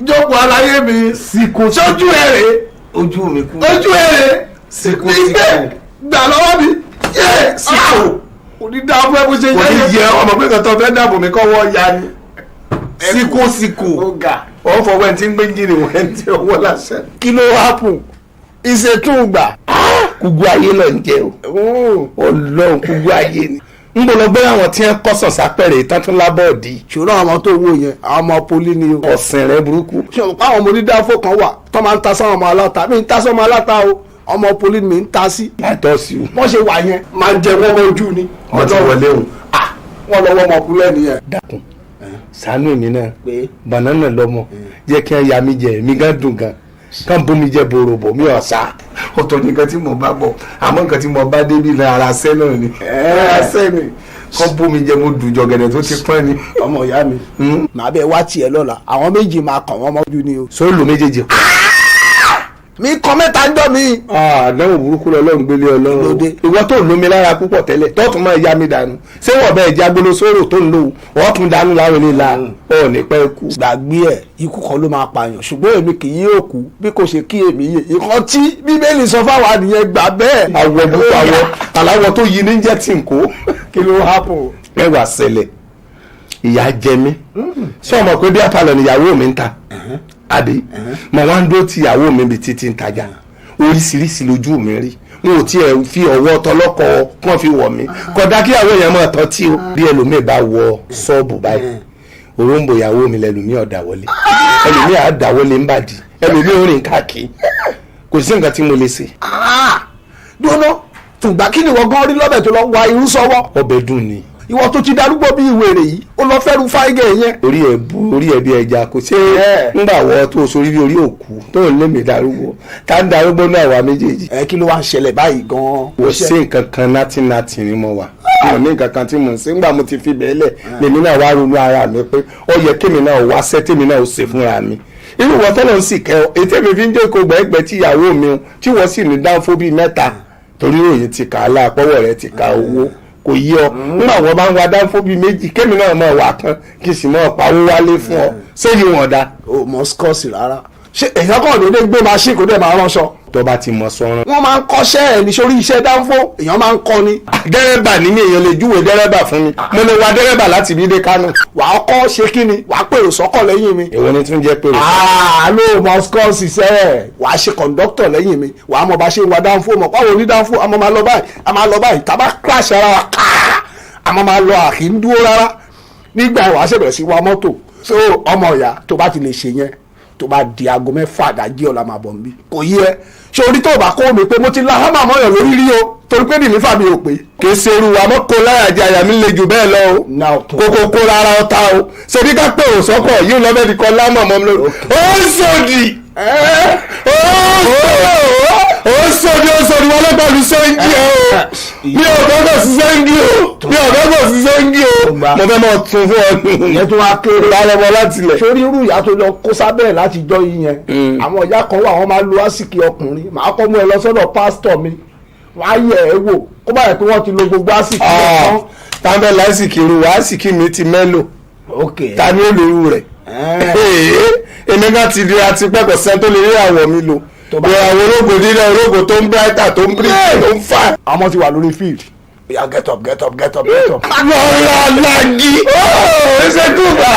Jókòó aláyé mi. Síkò. Sójú ẹ̀ rè. Ojú mi kú. Ojú ẹ̀ rè. Síkò. Ìgbẹ́ Síkò. gbà lọ́wọ́ mi. Yé. Síkò. Onídàáfọ́ ẹ bó ṣe Kò ní yẹ. yẹ ọmọ pé kan tó fẹ́ dàbò mi kọ́ wọ́ ya ni. Síkò síkò. Ó ga. Wọ́n fọwọ́ ẹni tí ń gbé jìnnì wọ́n ẹni tí ọwọ́ lásán. Kí ló hápùn? Ìṣètùgbà. Kúgbó ayé lọ ń jẹ o. Ọlọ́run, kúgbó ayé ni. Ń bọ̀ lọ gbé àwọn tí wọ́n kọ́sàn sápẹ̀rẹ̀ ìtàn tún lábọ́ọ̀dì. Ṣòro àwọn ọmọ tó wò yẹn, àwọn ọmọ poli ni o. Ọ̀sìn rẹ burúkú. Ṣé o pa àwọn ọmọ onídàáfó kan wà tó máa ń ta sáwọn ọmọ aláta? Mi ń ta sọ́mọ aláta o, ọmọ poli mi ń ta sí. Látọ̀ sí o. Wọ́n ṣe wà yẹn máa ń jẹ wọ́n mọ́ ojú ni. Wọ́n ti wọlé o. Ah, wọ́n lọ wọ́n ọmọkùnrin nìyẹn. Dákun, ṣàánú èmi náà. Pé? Banana lọmọ jẹ́ kí wọ́n ya mi jẹ, èmi gan dùn gan kán bómi jẹ bòròbò mi ọ̀sà. Ọ̀tọ̀ ní nǹkan tí mo bá bọ̀, àmọ́ nǹkan tí mo bá débi ní ara sẹ́ náà ni. Ara sẹ́ ni kán bómi jẹ, mo dùn jọ̀gẹ̀dẹ̀ tó ti pọ́n ni. Ọmọ ìyá mi, màá bẹ wá tiẹ̀ lọ́la, àwọn méjì máa kàn wọ́n mọ́jú ni o. Sóòlù méjèèjì pọ̀. Mi kàn mẹ́ta ń jọ mi. Àdánwò burúkú lọ́lọ́run gbélé ọlọ́run. Lóde. Ìwọ tó ń lómi lára púpọ̀ tẹ́lẹ̀ tó tún máa ya mi dànù, ṣé wọ́n bẹ́ẹ̀ jágbóló sóró tó ń lò ó tún dànù láwọn ilé la ọ̀ ní pẹ́ kú. Gbàgbé ẹ, ikú kan ló máa pààyàn, ṣùgbọ́n èmi kì í yóò kú bí kò ṣe kí èmi yè. Ìkan tí Bíbélì sọ fáwa nìyẹn, gbà bẹ́ẹ̀. Àwọ̀ burúkú, àwọ̀ aláwọ̀ tó yí ní jẹ́ tí n kó. Kí ló hápùn? Ẹwà ṣẹlẹ̀, ìyá jẹ mí. Sọ ma pé bí apalọ̀ níyàwó mi ń ta àbí mo wá ń dó ti ìyàwó mi bí títí ń tajà, oríṣiríṣi lójú mi rí. N ò tiẹ̀ fi ọwọ́ tọlọ́kọ kàn fi wọ̀ mí kódà kí ìyàwó yẹn máa tọ́ tí o. Bí ẹlòmíì bá wọ ṣọ́ọ̀bù báyìí, òróǹbó ìyàwó mi lẹlòmíì ọ̀dà wọlé, ẹlòmíì àdà wọlé ń bàdí, ẹlòmíì ò rìn káàkiri. Kò sí nǹkan tí mo lè ṣe. Dúró, tùgbà, kí ni ìwọ gan rí lọ́bẹ̀ tó lọ wa irú sọ́wọ́? Ọbẹ̀ dùn ni. Ìwọ tó ti darúgbó bí ìwèrè yìí, ó lọ fẹ́rù fáìgẹ̀ yẹn. Orí ẹ bu orí ẹ bí ẹja kò ṣe ńgbà wọ tó sórí bí orí òkú tó ń lé mi darúgbó, tá ń darúgbó náà wà méjèèjì. Ẹ, kí ló wá ń ṣẹlẹ̀ báyìí gan-an? Kò sí nǹkan kan, náàtì náàtì ni mo wà. Mi ò ní nǹkan kan tí mò ń ṣe. Ńgbà mo ti fi bẹ́ẹ̀ lẹ̀, lèmi náà wá ronú ara mi pé ó yẹ kémi náà wá ṣẹ́ tèmi náà ó ṣe fúnra mi. Irú wọn tọ́lọ̀ ń sì kẹ́ ọ, ètò èmi fi ń jókòó gbẹ́gbẹ́ tí ìyàwó mi o, tí wọ́n sì ní dáńfó bíi mẹ́ta, torí òye ti kà á láàpọ̀wọ̀ rẹ ti ka owó kò yí ọ. Nígbà wọn bá ń wa dáńfó bíi méjì, kémi náà máa wà kan kí n sì máa pawó wálé fún ọ, sẹ́yìn wọn dá. O mọ skọ́ọ̀sì rárá? Ṣé èèyàn kàn déédéé gbé machine kó dẹ̀ máa ránṣọ? Tó bá ti mọ sọ́run. Wọ́n máa ń kọ́ṣẹ́ ẹ̀ ní sórí iṣẹ́ dáńfó, èèyàn máa ń kọ́ ni. Dẹ́rẹ́bà ní mi, èèyàn lè júwèé dẹ́rẹ́bà fún mi, mo lè wa dẹ́rẹ́bà láti bí dé Kánò. Wàá kọ́ ṣe kí ni? Wàá pèrò sọ́kọ̀ lẹ́yìn mi. Èwo ni tún jẹ́ pé? Ló mọ skọ́ọ̀sì sẹ́, wàá ṣe kọ̀ǹdọ́tọ̀ lẹ́yìn mi, wàá mọ bá ṣe ń wa dáńfó, mọ̀ pàwọn onídáńfó a máa máa lọ báyìí, a máa lọ báyìí, tá a bá crash ara wa káà, a máa máa lọ, àkì ń dúró rárá. Nígbà yẹn wàá ṣèbẹ̀rẹ̀ sí wa mọ́tò. So ọmọ ìyá, tó bá ti lè ṣe yẹn, tó bá di aago 6 àdájí ọ̀la, máa bọ̀ nbí. Kò yí ẹ ṣé orí tó bá kó mi pé mo ti la hámà mọ́yàn lórí rí o, torí pé nìlífà mi ò pé. Kì í ṣe irú wa mọ́ kó láyà jẹ, àyà mi le jù bẹ́ẹ̀ lọ o. Náà tó. Kókó kó rárá ọ̀tá o, ṣebí ká pé òsọ́kọ̀ yìí lọ́bẹ̀ fi kọ́ lámọ̀ mọ́ mi lórí. Ó ń sòdì, ó sòdì, ó sòdì wọn lọ́pàá sẹ́ńgì o. Mi ò gbọ́dọ̀ sí sẹ́ńgì o, mi ò gbọ́dọ̀ sí sẹ́ńgì o. Mo fẹ́ mọ̀ tún fún ọ. Ìyẹn tó wá kéré. Lálọ́mọ láti lẹ̀. Sórí irú ìyá tó lọ kó sábẹ́ láti jọ yìí yẹn, àwọn ìyá kan wà, wọ́n máa lo àsìkí ọkùnrin. Màá kọ́ mú ẹ lọ sọ́dọ̀ pásítọ̀ mi, wọ́n á yẹ̀ ẹ́ wò kó bá yẹ pé wọ́n ti lo gbogbo àsìkí ẹ̀ tán. Tábẹ́ lásìkí irú wa, àsìkí mi ti mẹ́lò. Ta ni ó lo irú rẹ̀? Èmi kan ti di àti pẹ́kọ̀ sẹ́ni tó lè rí àwọ̀ mi lò, ìràwọ̀ ológo dídá, ológo tó ń brighter, tó ń brighter, tó ń fà. Àwọn ti wà lórí field. Oya, get up, get up, get up, get up. Lọ́la lagi ṣe dùgbà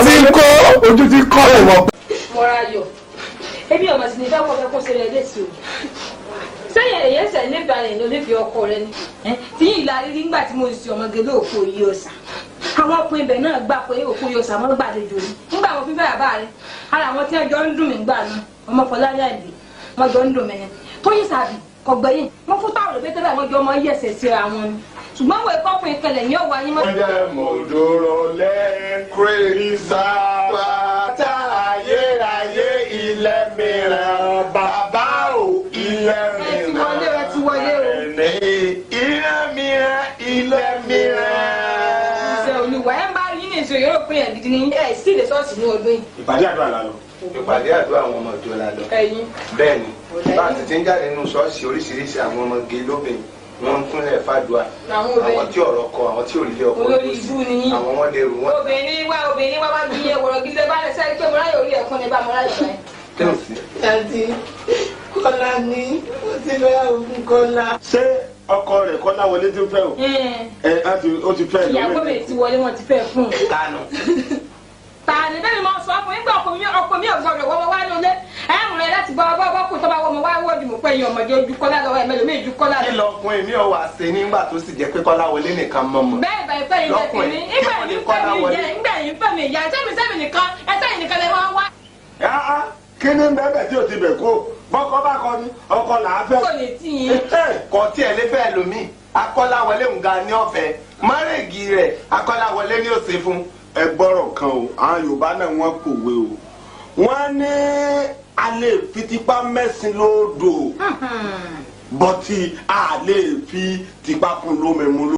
tí ń kó ojú ti kọ́ ẹ̀ wọ́n. Mọ́ráyọ̀, èmi ọmọ sì ní fẹ́ kọ́ fẹ́ kó ṣe rẹ̀ léṣe o. Sẹ́yìn ẹ̀yẹ́ sẹ̀ nífẹ̀ẹ́ rẹ̀ ní onífẹ̀ẹ́ ọkọ rẹ ni tí yìí la rí nígbà tí mo sì ọmọge lóòkó yìí ọ̀sà. Àwọn ọkùnrin ibẹ̀ náà gbà pé òkú yìí ọ̀sà mọ́ gbàlejò ni nígbà mo fi fẹ́ bàbá rẹ. Ara àwọn tí wọ́n jọ ń dùn mí gbà náà, ọmọ Fọlárí Àìdè, wọ́n jọ ń dùn mí ni. Tóyìn Sàbí kọ̀gbẹ́yìn wọ́n fún táwọn òbí tẹ́lẹ̀, wọ́n jọ ọmọ yẹ̀sẹ̀ síra wọn ni, ṣùgbọ́n wọ́n ẹ̀kọ́ ọkùnrin kẹlẹ̀ ní ọ̀wọ́ ayé mọ́. Ǹjẹ́ mo dúró lé Kírísà bàtà ayérayé ilẹ̀ mìíràn, bàbá ò ilẹ̀ Ẹ ti wọlé, ẹ ti wọlé o. ní ilẹ̀ mìíràn, ilẹ̀ mìíràn. Ṣe olùwà ẹ̀ ń bá yín ní ìṣòro yóò pín yẹn gidi ní ẹ̀ sí ilé ṣọ́ọ̀ṣì ní ọdún yìí. Ìpàdé àdúrà la lọ. Ìpàdé àdúrà àwọn ọmọ ìjọ la lọ. Ẹ̀yin. Bẹ́ẹ̀ ni, bá a ti ti ń jáde nínú ṣọ́ọ̀ṣì, oríṣiríṣi àwọn ọmọge lóbìnrin wọ́n ń kúnlẹ̀ fàdúà. Àwọn obìnrin. Àwọn tí ọ̀rọ̀ kọ, àwọn tí òrìlé ọkọ Olórí ibú ni yín. àwọn wọn lè rù wọn. Obìnrin wá, obìnrin wá wá bí iye wọ̀rọ̀ gidi bá lè sẹ́yìn pé mo ráyè orí Daddy, Kọ́lá ni mo ti fẹ́ òun Kọ́lá. Ṣé ọkọ rẹ̀ Kọ́lá wọlé tí ń fẹ́ o? Ẹ ó ti fẹ́. Ìyàwó mi ti wọlé, wọn ti fẹ́ fún un. Tanu. Tani bẹ́ẹ̀ ni mo sọ fún yín pé ọkọ mi ò gbọdọ̀ wọ́wọ́ wá nílé. Ẹ ń rẹ láti bọ́ bọ́ bọ́ kó tó bá wọ́n wá wọ́ọ̀dù mọ̀ pé èèyàn ọmọdé ojú Kọ́lá lọ́wọ́ ẹ̀mẹ́lò mi ju Kọ́lá Kí lọ. lọkùnrin mi ò wá ṣe nígbà tó sì jẹ́ pé Kọ́lá wọlé nìkan mọ̀mọ́. Bẹ́ẹ̀ bá ìfẹ́ yìí jẹ́ tèmi, ìgbà yìí fẹ́ mi jẹ́, ìgbà yìí fẹ́ mi ìyá, sẹ́mi sẹ́mi nìkan, ẹsẹ̀ yìí nìkan lè wọ́n wá. Kí ni bẹ́ẹ̀ tí o ti bẹ̀ kó bọ́kọ bá kọ ni ọkọ là á fẹ́. Kò lè tí yín. Kò tí ẹ lè fẹ́ lómi, Akọ́láwọlé nga ní ọ̀fẹ́, márègì rẹ̀ Akọ́láwọlé ní òsè fún. Ẹ gbọ́rọ̀ kan o, àwọn Yorùbá náà wọ́n kòwe o, wọ́n ní a lè fi tipá mẹ́sìn lódò, bọ́tí a lè fi tipá fún lómi mu.